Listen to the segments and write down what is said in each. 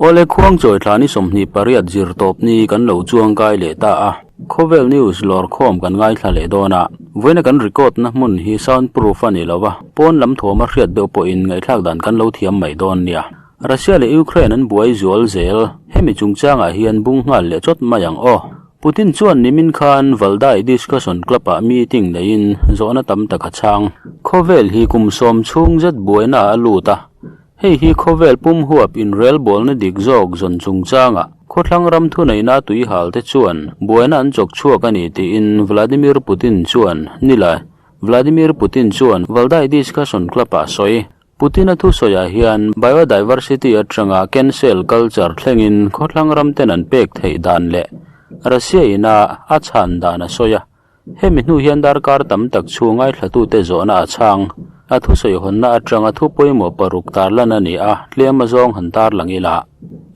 Awle Khuangchawi thla ni 28 zir tawp ni kan lo chuang kai leh ta a, khawvel news lawr khawm kan ngaithla leh dawn a, vawiina kan record na hmun hi sound proof a ni lo va, pawn lam thawm a hriat deuh pawhin ngaihthlak dan kan lo thiam mai dawn nia. Russia leh Ukraine an buai zual zel, hemi chungchangah hian bung nghal leh chawt mai ang aw. Putin chuan nimin khan Valdai Discussion Club-ah meeting neiin zawhna tam tak a chhang. Khawvel hi kum sawm chhung zet buaina a lut a, hei hi khawvel pum huap inrelbawlna dik zawk zawn chungchangah khawthlang ram thuneihna tuihal te chuan buaina an chawk chhuak a ni tiin Vladimir Putin chuan nila Vladimir Putin chuan Valdai Discussion Club-ah a sawi. Putin-a thusawiah hian biodiversity atanga cancel culture thlengin khawthlang ramten an pek theih dan leh Russia ina a chhan dan a sawi a. Hemi hnu hian darkar tam tak chhung ngaithlatute zawhna a chhang. A thusawi hawnna atanga thu pawimawh paruk tarlan a ni a, tlem azawng han tarlang ila.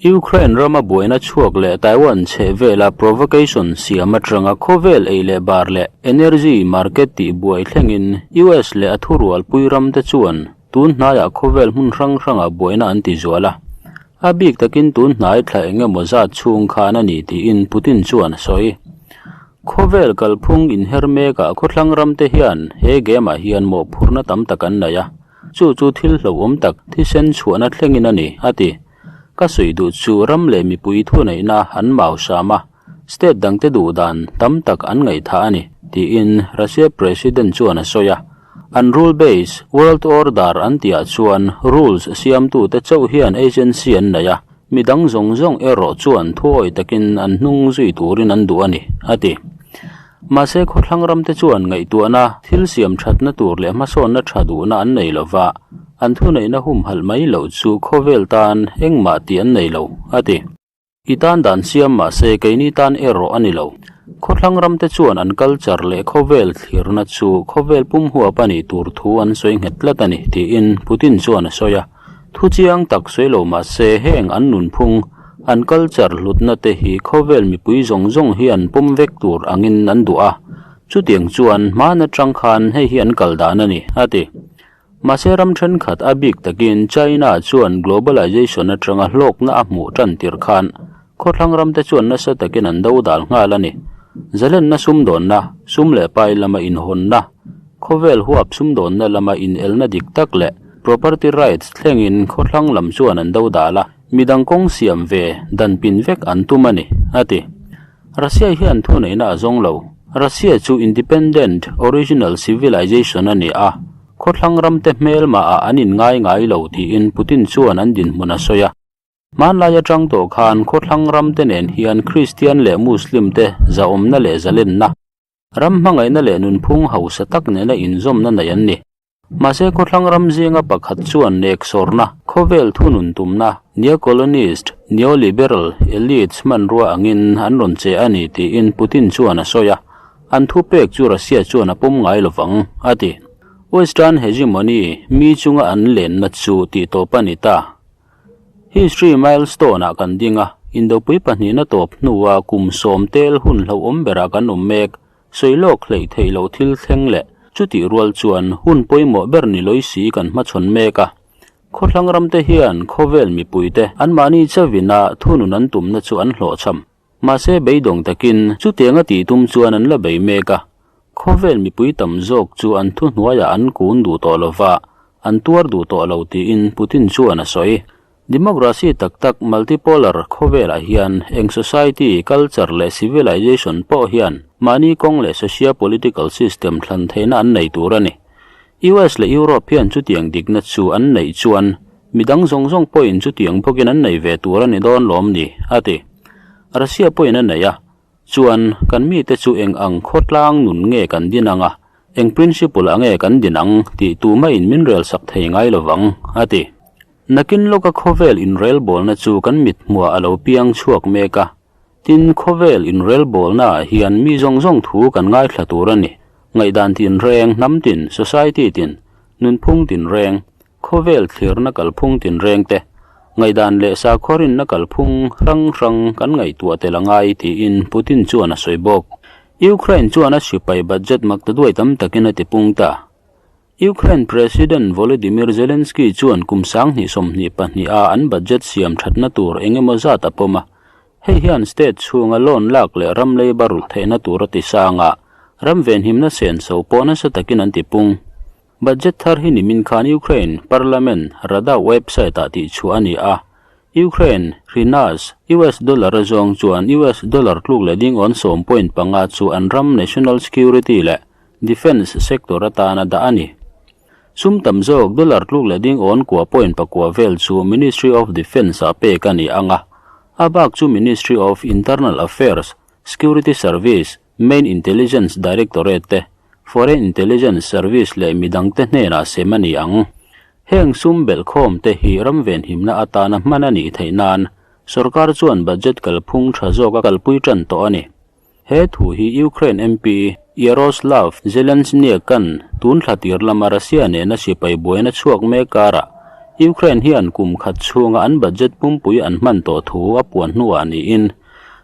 Ukraine rama buaina chhuak leh Taiwan chheh vela provocation siam atanga khawvel ei leh bar leh energy market tih buai thlengin US leh a thurualpui ramte chuan tun hnaiah khawvel hmun hrang hrangah buaina an ti zual a. A bik takin tun hnai thla eng emaw zat chhung khan a ni tiin Putin chuan a sawi. Khawvel kalphung inher mekah khawthlang ramte hian he game-ah hian mawhphurhna tam tak an nei a. Chu chu thil hlauhawm tak thisen chhuahna thlengin a ni, a ti. Ka sawi duh chu ram leh mipui thuneihna an mau hram a, state dangte duh dan tam tak an ngaihthah a ni, tiin Russia President chuan a sawi a. An rule base, world order an tihah chuan rules siamtute chauh hian agency an nei a, midang zawng zawng erawh chuan thuawi takin an hnung zui turin an duh a ni, a ti. Mahse khawthlang ramte chuan ngaihtuahna, thil siam thatna tur leh hmasawnna tha duhna an nei lo va, an thuneihna humhalh mai loh chu khawvel tan engmah tih an nei lo, a ti. I tan dan siam mahse keini tan erawh a ni lo. Khawthlang ramte chuan an culture leh khawvel thlirna chu khawvel pum huap a nih tur thu an sawi nghet tlat a ni, tiin Putin chuan a sawi a. Thu chiang tak sawi lo mahse heng an nunphung, an culture hlutna te hi khawvel mipui zawng zawng hian pawm vek tur angin an duh a, chutiang chuan hmaan atang khan hei hi an kal dan a ni, a ti. Mahse ram thenkhat a bik takin China chuan globalization atanga hlawkna a hmuh tan tir khan khawthlang ramte chuan nasa takin an do dal nghal a ni. Zalenna sumdawnna, sum leh pai lama inhawnna, Khawvel huap sumdawnna lama inelna dik tak leh property rights thlengin khawthlang lam chuan an do dal a, midang kawng siam ve dan pin vek an tum a ni, a ti. Russia hian thuneihna a zawng lo. Russia chu independent, original civilization a ni a, khawthlang ramte hmelmahah an inngai ngai lo tiin Putin chuan an dinhmun a sawi a. Hmanlai atang tawh khan khawthlang ramte nen hian Kristian leh Muslim te zahawmna leh zalenna, Ram hmangaihna leh nunphung hausa tak nena inzawmna nei an ni. Mahse khawthlang ram zinga pakhat chuan neksawrna, khawvel thunun tumna, neo-colonist, neo-liberal elites hmanrua angin an rawn che a ni tiin Putin chuan a sawi a, an thupek chu Russia chuan a pawm ngai lovang, a ti. Western hegemony mi chunga an lenna chu tihtawp a ni ta. History milestone-ah kan ding a, Indopui pahnihna tawp hnua kum sawm tel hun hlauhawm berah kan awm mek, sawi lawk hleih theih loh thil thleng leh chutih rual chuan hun pawimawh ber ni lawi si kan hmachhawn mek a. Khawthlang ramte hian khawvel mipuite anmahni chavina thunun an tumna chu an hlawhchham. Mahse beidawng takin chutianga tih tum chuan an la bei mek a, Khawvel mipui tam zawk chu an thuhnuaiah an kun duh tawh lo va, an tuar duh tawh lo tiin Putin chuan a sawi. Democracy tak tak multipolar khawvelah hian eng society, culture leh civilization pawh hian mahni kawng leh socio-political system thlan theihna an nei tur a ni. US leh Europe hian chutiang dikna chu an neih chuan midang zawng zawng pawhin chutiang bawkin an nei ve tur a ni dawn lawm ni, a ti. Russia pawhin a nei a, Chuan, kan mite chu eng ang khawtlang nun nge kan din ang a, eng principle ah nge kan din ang tih tumah-in min relsak thei ngai lovang, a ti. Nakin lawka khawvel inrelbawlna chu kan mithmuah a lo piang chhuak mek a. Tin, khawvel inrelbawlnaah hian mi zawng zawng thu kan ngaithla tur a ni. Ngaihdan tinreng, hnam tin, society tin, nunphung tinreng, Khawvel thlirna kalphung tinreng te, ngaihdan leh sakhaw rinna kalphung hrang hrang kan ngaihtuah tel a ngai tiin Putin chuan a sawi bawk. Ukraine chuan a sipai budget mak ta duai tam takin a tipung ta. Ukraine President Volodymyr Zelensky chuan kum 2022 a an budget siam thatna tur eng emaw zat a pawm a. Hei hian state chhunga loan lak leh ram leiba rulh theihna tur a ti sang a, ram venhimna senso pawh nasa takin an ti pung. Budget thar hi nimin khan Ukraine Parliament Rada website-ah tihchhuah a ni a. Ukraine hryvnias, US dollar a zawng chuan US dollar tluk leh dingawn 10.5 chu an ram national security leh defence sector atana dah a ni. Sum tam zawk dollar tluk leh dingawn kua point pakua vel chu Ministry of Defence-ah pek a ni ang a, a bak chu Ministry of Internal Affairs, Security Service, Main Intelligence Directorate te, Foreign Intelligence Service leh midangte hnenah sem a ni ang. Heng sum belhkhawm te hi ram venhimna atana hman a nih theih nan sorkar chuan budget kalphung tha zawk a kalpui tan tawh a ni. He thu hi Ukraine MP Yaroslav Zelensnyak-a'n tun thla tir lama Russia nena sipai buaina chhuak mek karah Ukraine hian kum khat chhunga an budget pumpui an hman tawh thu a puan hnuah niin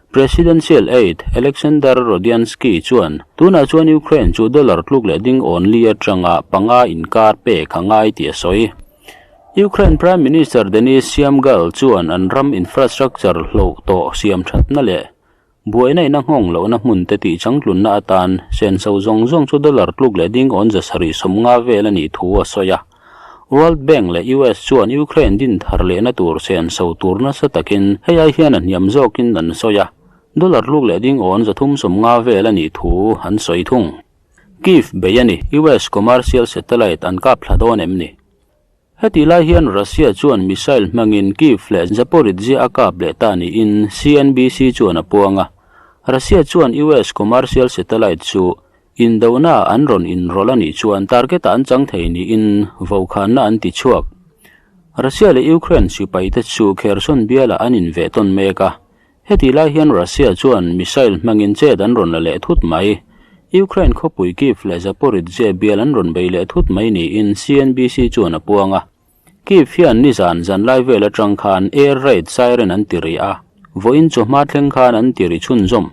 Presidential aide Alexander Rodiansky chuan tunah chuan Ukraine chu dollar tluk leh ding awn li atanga panga inkar pek a ngai tih a sawi. Ukraine Prime Minister Denis Shyamgal chuan an ram infrastructure hloh tawh siam thatna leh buaina in a nghawng lohna hmun te tih changtlunna atan senso zawng zawng chu dollar tluk leh ding awn 750 vel a nih thu a sawi a. World Bank leh US chuan Ukraine din thar lehna tur senso tur nasa takin hei ai hian a hniam zawkin an sawi a, dollar luk leh ding awn 350 vel a nih thu an sawi thung. Kyiv bei a ni, US commercial satellite an kap thla dawn em ni? Hetih lai hian Russia chuan missile hmangin Kyiv leh Zaporizhzhia a kap leh ta niin CNBC chuan a puang a. Russia chuan US commercial satellite chu Indona an rawn inrawlh a nih chuan target-ah an chang thei niin vokhanna an ti chhuak. Russia leh Ukraine sipaite chu Kherson bialah an inveh tawn mek a. Hetih lai hian Russia chuan missile hmangin chet an rawn la leh thut mai. Ukraine khawpui Kyiv leh Zaporizhzhia bial an rawn bei leh thut mai niin CNBC chuan a puang a. Kyiv hian nizan zanlai vel atang khan air raid siren an ti ri a, vawiin chawhma thleng khan an ti ri chhunzawm.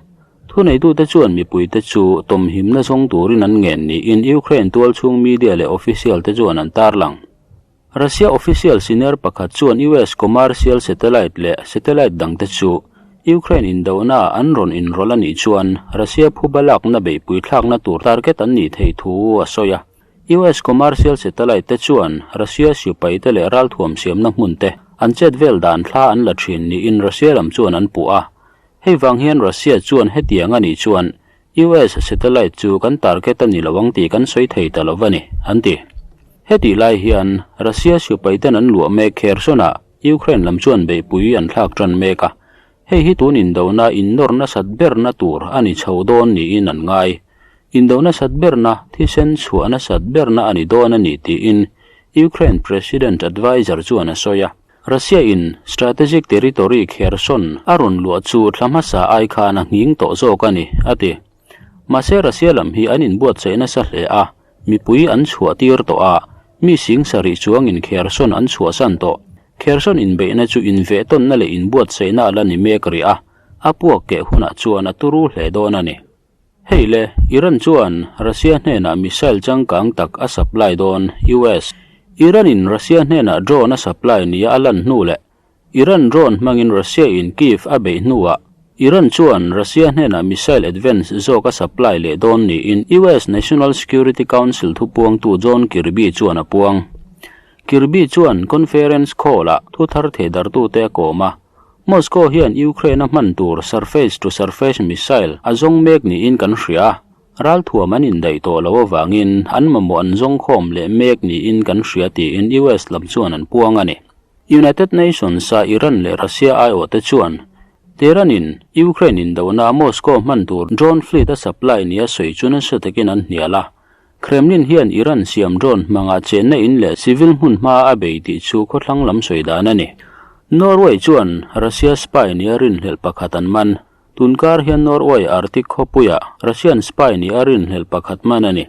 Thuneitute chuan mipuite chu tawmhimna zawng turin an ngen niin Ukraine tualchhung media leh official te chuan an tarlang. Russia official senior pakhat chuan US commercial satellite leh satellite dangte chu Ukraine indona an rawn inrawlh a nih chuan Russia phuba lakna beihpui thlakna tur target an nih theih thu a sawi a. US commercial satellite te chuan Russia sipai te leh ralthuam siamna hmun te an chet vel dan thla an la thin niin Russia lam chuan an puh a. Hei vang hian Russia chuan hetiang a nih chuan US satellite chu kan target a ni lo ang tih kan sawi thei ta lo va ni, an ti. Hetih lai hian Russia sipai ten an luah mek Kherson-ah Ukraine lam chuan beihpui an thlak tan mek a. Hei hi tun indona innawr nasat berna tur a ni chho dawn niin an ngai. Indo nasat berna, thisen chhuah nasat berna a ni dawn a ni tiin Ukraine President adviser chuan a sawi a. Russia in strategic territory Kherson a rawn luah chu thla hmasa ai khan a nghing tawh zawk a ni, a ti. Mahse Russia lam hi an inbuatsaih nasa hle a, mipui an chhuah tir tawh a, mi sing sarih chuangin Kherson an chhuahsan tawh. Kherson inbeihna chu invehtawnna leh inbuatsaihna a la ni mek rih a, a puak keh hunah chuan a turu hle dawn a ni. Hei le, Iran chuan Russia hnenah missile changkang tak a supply dawn, US. Iran-in Russia hnenah drone a supply nia a lan hnu leh Iran drone hmangin Russia-in Kyiv a beih hnuah Iran chuan Russia hnenah missile advance zawk a supply leh dawn niin US National Security Council thupuangtu John Kirby chuan a puang. Kirby chuan conference call-ah thu thar thehdarhtute a kawm a. Moscow hian Ukraine-a hman tur surface-to-surface missile a zawng mek niin kan hria. Ralthuam an indaih tawh loh avangin an mamawh an zawng khawm leh mek niin kan hria tiin US lam chuan an puang a ni. United Nations-a Iran leh Russia aiawhte chuan Tehran-in Ukraine indona Moscow hman tur drone fleet a supply nia sawi chu nasa takin an hnial a. Kremlin hian Iran siam drone hmanga chenna in leh civil hmun hma a bei tih chu khawthlang lam sawi dan a ni. Norway chuan Russia spy nia rinhlelh pakhat an man. Tunkar hian Norway Arctic khawpuiah Russian spy nia rinhlelh pakhat man a ni.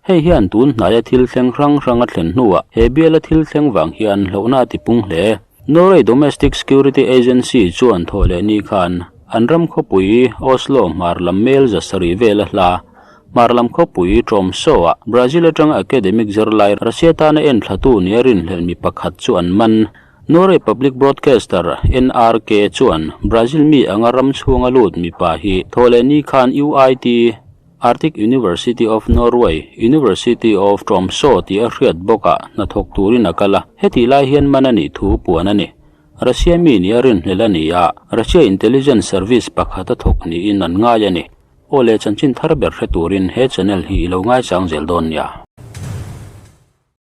Hei hian tun hnaia thil thleng hrang hrang a thlen hnuah he biala thil thleng vang hian hlauhna a tipung hle. Norway Domestic Security Agency chuan thawh leh ni khan an ram khawpui Oslo hmar lam mel 700 vela hla. Hmar lam khawpui Tromso-ah Brazil atanga academic zirlai Russia tana enthlatu nia rinhlelh mi pakhat chu an man. Norway public broadcaster NRK chuan Brazil mi anga ram chhunga lut mipa hi thawhleh ni khan UiT, Arctic University of Norway, University of Tromso tih a hriat bawkah hnathawk turin a kal a, hetih lai hian man a nih thu puan a ni. Russia mi nia rinhlelh a ni a, Russia intelligence service pakhat a thawk niin an ngai a ni. Aw le chanchin thar ber hre turin he channel hi i lo ngaichang zel dawn nia.